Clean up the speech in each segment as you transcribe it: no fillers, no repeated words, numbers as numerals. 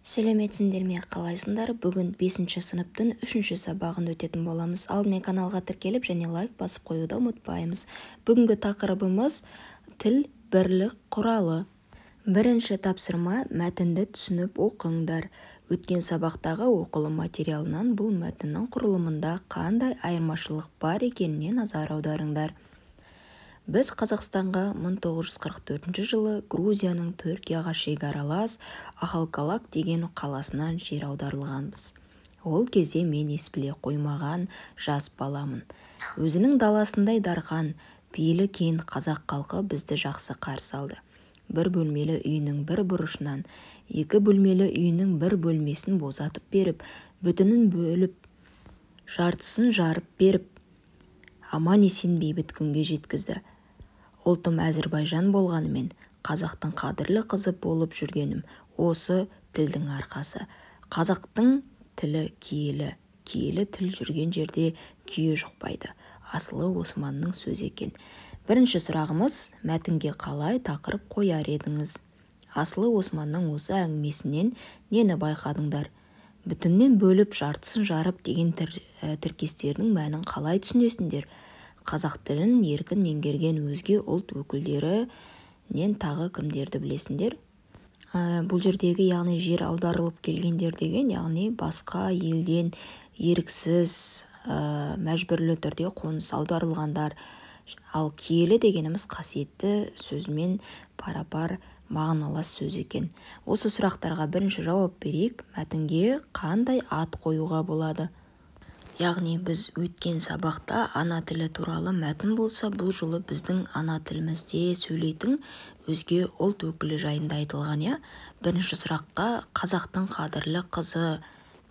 Сәлеметсіңдер ме, қалайсыңдар? Бүгін 5-ші сыныптың 3-ші сабағын өтетін боламыз. Алдымен каналға тіркеліп және лайк басып қоюды ұмытпаймыз. Бүгінгі тақырыбымыз тіл бірлік құралы. Бірінші тапсырма: мәтінді түсініп оқыңдар. Өткен сабақтағы оқылым материалынан бұл мәтіннің құрылымында қандай айырмашылық бар екеніне назар аударыңдар. Біз Қазақстанға 1944 жылы Грузияның Түркияға шекаралас Ахалкалак деген қаласынан жер аударылғанбыз. Ол кезде мен ес біле қоймаған жас баламын. Өзінің даласындай дарқан, пейілі кең қазақ халқы бізді жақсы қарсы алды. Бір бөлмелі үйінің бір бұрышынан, екі бөлмелі үйінің бір бөлмесін босатып беріп, бүтінін бөліп, жартысын жарып беріп, аман-есен бейбіт күнге жеткізді. Ұлтым әзірбайжан болғанымен, қазақтың қадірлі қызы болып жүргенім осы тілдің арқасы. Қазақтың тілі киелі, киелі тіл жүрген жерде күйе жұқпайды. Асылы Османның сөзі екен. Бірінші сұрағымыз: мәтінге қалай тақырып қояр едіңіз? Асылы Османның осы әңгімесінен нені байқадыңдар? Бүтіннен бөліп, жартысын жарып деген тіркестердің мәнін қалай түсінесіңдер? Қазақ тілін еркін меңгерген өзге ұлт өкілдерінен тағы кімдерді білесіңдер? Бұл жердегі, яғни жер аударылып келгендер деген, яғни басқа елден еріксіз, мәжбүрлі түрде қоныс аударылғандар. Ал киелі дегеніміз қасиетті сөзімен парапар мағыналас сөз екен. Осы сұрақтарға бірінші жауап берейік. Мәтінге қандай ат қоюға болады? Яғни біз өткен сабақта ана тілі туралы мәтін болса, бұл жолы біздің ана тілімізде сөйлейтін өзге ұлт өкілі жайында айтылған, иә? Бірінші сұраққа қазақтың қадірлі қызы,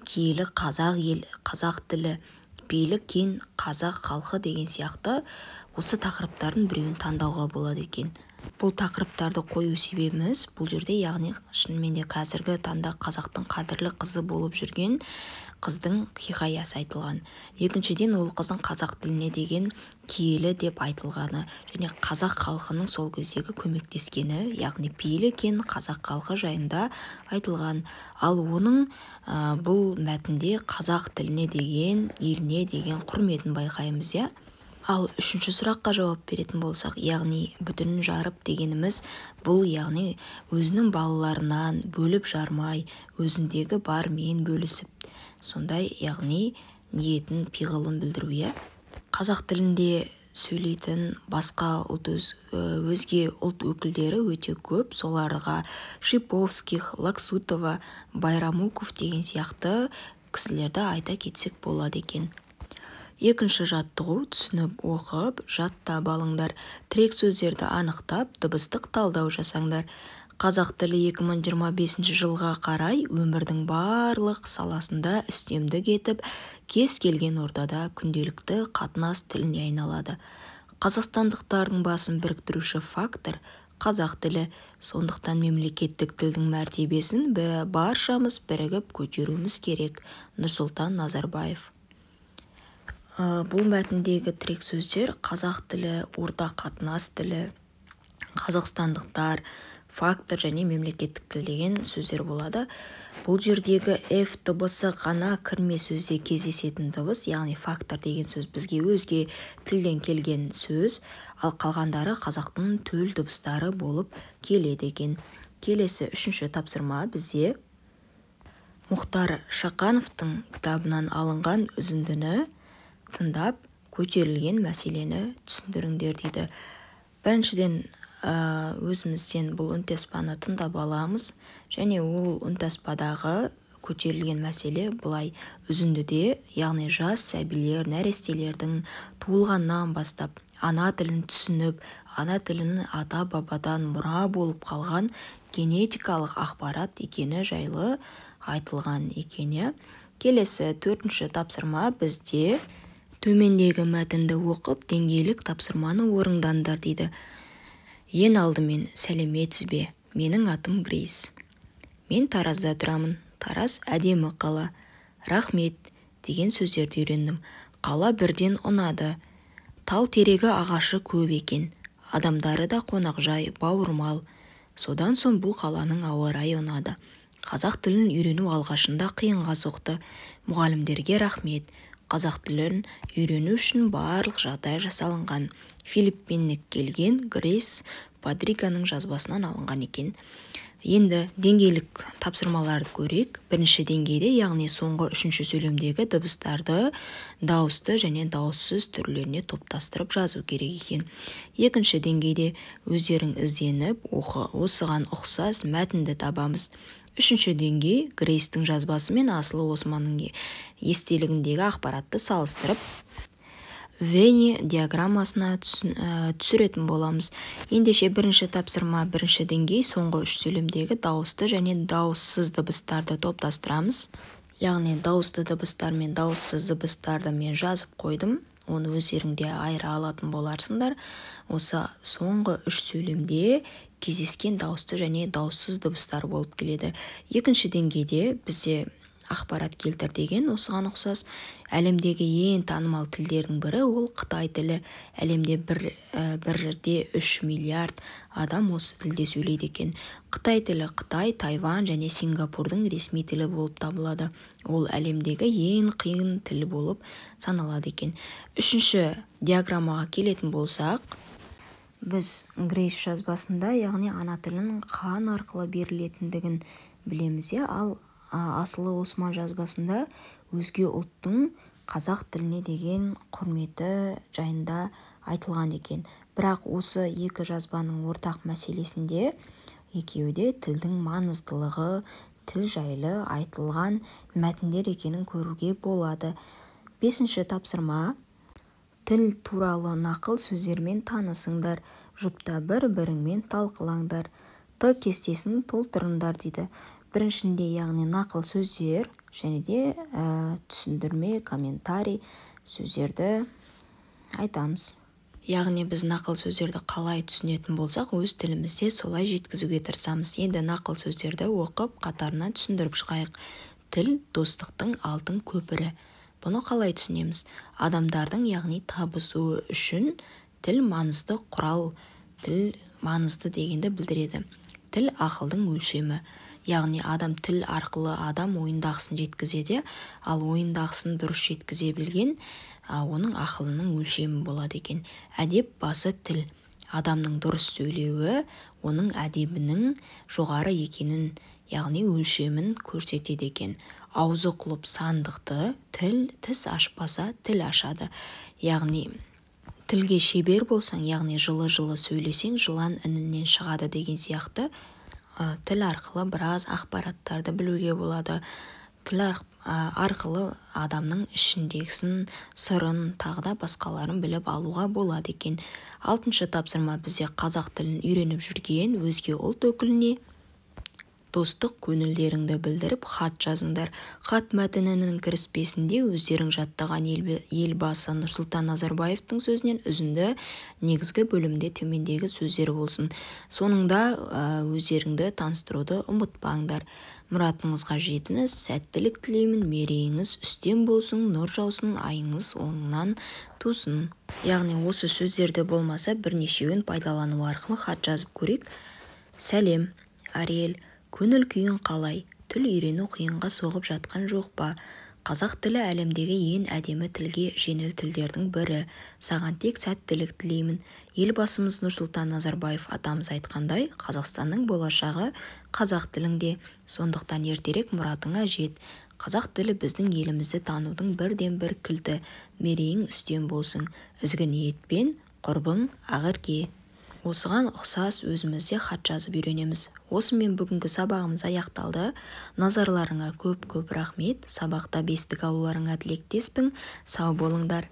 киелі қазақ ел, қазақ тілі, пейілі кең қазақ халқы деген сияқты осы тақырыптардың біреуін таңдауға болады екен. Бұл тақырыптарды қою себебіміз бұл жерде, яғни шынымен де қазіргі таңда қазақтың қадірлі қызы болып жүрген қыздың хикаясы айтылған. Екіншіден, ол қыздың қазақ тіліне деген киелі деп айтылғаны және қазақ халқының сол кездегі көмектескені, яғни пейілі кең қазақ халқы жайында айтылған. Ал оның бұл мәтінде қазақ тіліне деген, еліне деген құрметін байқаймыз, иә? Ал үшінші сұраққа жауап беретін болсақ, яғни бүтінін жарып дегеніміз бұл, яғни өзінің балаларынан бөліп жармай, өзіндегі бармен бөлісіп, сондай, яғни ниетін, пиғылын білдіру, иә? Қазақ тілінде сөйлейтін басқа ұлт, өзге ұлт өкілдері өте көп. Соларға Шиповских, Лаксутова, Байрамуков деген сияқты кісілерді айта кетсек болады екен. Екінші жаттығу: түсініп оқып, жаттап алыңдар. Тірек сөздерді анықтап, дыбыстық талдау жасаңдар. Қазақ тілі 2025 жылға қарай өмірдің барлық саласында үстемдік етіп, кез келген ортада күнделікті қатынас тіліне айналады. Қазақстандықтардың басын біріктіруші фактор қазақ тілі. Сондықтан мемлекеттік тілдің мәртебесін баршамыз бірігіп көтеруіміз керек. Нұрсұлтан Назарбаев. Бұл мәтіндегі тірек сөздер қазақ тілі, орта қатынас тілі, қазақстандықтар, фактор және мемлекеттік тіл деген сөздер болады. Бұл жердегі F дыбысы ғана кірме сөзде кездесетін дыбыс, яғни фактор деген сөз бізге өзге тілден келген сөз, ал қалғандары қазақтың төл дыбыстары болып келеді екен. Келесі үшінші тапсырма бізде Мұхтар Шақановтың кітабынан алынған үзіндіні тыңдап, көтерілген мәселені түсіндіріңдер дейді. Біріншіден, өзімізден бұл үнтаспаны тыңдап аламыз және ол үнтаспадағы көтерілген мәселе былай үзіндіде, яғни жас сәбилер, нәрестелердің туылғаннан бастап ана тілін түсініп, ана тілінің ата-бабадан мұра болып қалған генетикалық ақпарат екені жайлы айтылған екен, иә? Келесі төртінші тапсырма бізде төмендегі мәтінді оқып, деңгейлік тапсырманы орындаңдар дейді. Ең алдымен, сәлеметсіз бе? Менің атым Грейс. Мен Таразда тұрамын. Тараз әдемі қала. Рахмет деген сөздерді үйрендім. Қала бірден ұнады. Тал терегі ағашы көп екен. Адамдары да қонақжай, бауырмал. Содан соң бұл қаланың ауа райы ұнады. Қазақ тілін үйрену алғашында қиынға соқты. Мұғалімдерге рахмет. Қазақ тілін үйрену үшін барлық жағдай жасалынған. Филиппиннен келген Грейс Падриганың жазбасынан алынған екен. Енді деңгейлік тапсырмаларды көрейік. Бірінші деңгейде, яғни соңғы үшінші сөйлемдегі дыбыстарды дауысты және дауыссыз түрлеріне топтастырып жазу керек екен. Екінші деңгейде өздерің ізденіп, осыған ұқсас мәтінді табамыз. Үшінші деңгей Грейстің жазбасы мен Асылы Османның естелігіндегі ақпаратты салыстырып, Венни диаграммасына түсіретін боламыз. Ендеше бірінші тапсырма, бірінші деңгей, соңғы үш сөйлемдегі дауысты және дауыссыз дыбыстарды топтастырамыз. Яғни дауысты дыбыстар мен дауыссыз дыбыстарды мен жазып қойдым. Оны өздерің де айыра алатын боларсыңдар. Осы соңғы үш сөйлемде кездескен дауысты және дауыссыз дыбыстар болып келеді. Екінші деңгейде бізде ақпарат келтір деген осыған ұқсас әлемдегі ең танымал тілдердің бірі ол қытай тілі. Әлемде 1,3 миллиард адам осы тілде сөйлейді екен. Қытай тілі Қытай, Тайвань және Сингапурдың ресми тілі болып табылады. Ол әлемдегі ең қиын тіл болып саналады екен. Үшінші диаграммаға келетін болсақ, біз Грейс жазбасында, яғни ана тілінің қан арқылы берілетіндігін білеміз, ал Асылы Осман жазбасында өзге ұлттың қазақ тіліне деген құрметі жайында айтылған екен. Бірақ осы екі жазбаның ортақ мәселесінде екеуі де тілдің маңыздылығы, тіл жайлы айтылған мәтіндер екенін көруге болады. Бесінші тапсырма. Тіл туралы нақыл сөздермен танысыңдар, жұпта бір-біріңмен талқылаңдар, Т кестесін толтырыңдар дейді. Біріншінде, яғни нақыл сөздер және де түсіндірме, комментарий сөздерді айтамыз. Яғни біз нақыл сөздерді қалай түсінетін болсақ, өз тілімізде солай жеткізуге тырысамыз. Енді нақыл сөздерді оқып, қатарынан түсіндіріп шығайық. Тіл достықтың алтын көпірі. Бұны қалай түсінеміз? Адамдардың, яғни табысуы үшін тіл маңызды құрал, тіл маңызды дегенді білдіреді. Тіл ақылдың өлшемі. Яғни адам тіл арқылы адам ойындағысын жеткізеді, ал ойындағысын дұрыс жеткізе білген оның ақылының өлшемі болады екен. Әдеп басы тіл. Адамның дұрыс сөйлеуі оның әдебінің жоғары екенін, яғни өлшемін көрсетеді екен. Аузы құлып сандықты, тіл тіс ашпаса тіл ашады. Яғни тілге шебер болсаң, яғни жылы-жылы сөйлесең, жылан інінен шығады деген сияқты. Тіл арқылы біраз ақпараттарды білуге болады. Тіл арқылы адамның ішіндегісін, сырын, тағы да басқаларын біліп алуға болады екен. Алтыншы тапсырма бізде қазақ тілін үйреніп жүрген өзге ұлт өкіліне достық көңілдеріңді білдіріп хат жазыңдар. Хат мәтінінің кіріспесінде өздерің жаттаған елбасы Нұрсұлтан Назарбаевтың сөзінен үзінді, негізгі бөлімде төмендегі сөздер болсын. Соңында өздеріңді таныстыруды ұмытпаңдар. Мұратыңызға жетіңіз, сәттілік тілеймін, мерейіңіз үстем болсын, нұр жаусын, айыңыз оңынан тусын. Яғни осы сөздерді болмаса бірнешеуін пайдалану арқылы хат жазып көрейік. Сәлем, Ариэль. Көңіл күйің қалай? Тіл үйрену қиынға соғып жатқан жоқ па? Қазақ тілі әлемдегі ең әдемі тілге жеңіл тілдердің бірі. Саған тек сәттілік тілеймін. Елбасымыз Нұрсұлтан Назарбаев атамыз айтқандай, Қазақстанның болашағы қазақ тілінде. Сондықтан ертерек мұратыңа жет. Қазақ тілі біздің елімізді танудың бірден-бір кілті. Мерейің үстем болсын. Ізгі ниетпен, құрбың Ақерке. Осыған ұқсас өзімізде хат жазып үйренеміз. Осымен бүгінгі сабағымыз аяқталды. Назарларыңа көп-көп рахмет. Сабақта бестік алуларыңа тілектеспін. Сау болыңдар.